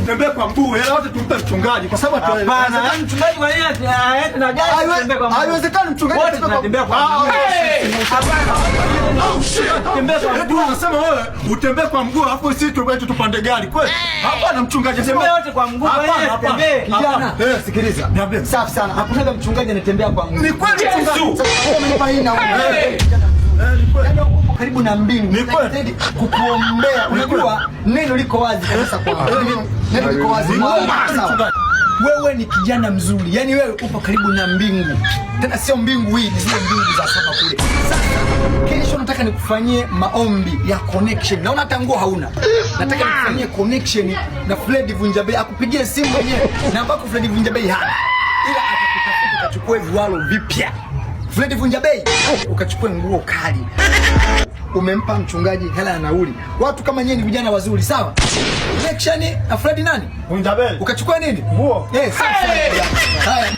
Tutembee kwa mguu, hela wote tumpe mchungaji kwa sababu hapana. Yaani mchungaji kwa nini aende na gari? Tutembee kwa mguu. Haiwezekani mchungaji Wote tunatembea kwa mguu. Hapana. Tembea kwa mguu. Unasema wewe utembee kwa mguu alafu sisi tupande gari kweli? Hapana mchungaji, tembea wote kwa mguu. Hapana, tembee. Kijana, sikiliza. Safi sana. Hakuna mchungaji anatembea kwa mguu. Ni kweli mchungaji. Sasa umenipa hii na wewe. Yaani upo karibu na mbingu. Najitahidi kukuombea. Unajua neno liko wazi kabisa kwangu. Neno liko wazi. Sawa. Wewe ni kijana mzuri. Yaani wewe upo karibu na mbingu. Tena sio mbingu hii, ni zile mbingu za saba kule. Sasa kesho nataka nikufanyie maombi ya connection. Naona hata nguo hauna. Nataka nikufanyie connection na Fred Vunjabei akupigie simu mwenyewe. Na ambako Fred Vunjabei hana. Ila atakutafuta ukachukue viwalo vipya. Fred Vunjabei ukachukue nguo kali. Umempa mchungaji hela ya nauli. Watu kama nyinyi ni vijana wazuri, sawa? Connection na Fred nani? Vunjabei. Ukachukua nini? Nguo. Sawa. Haya.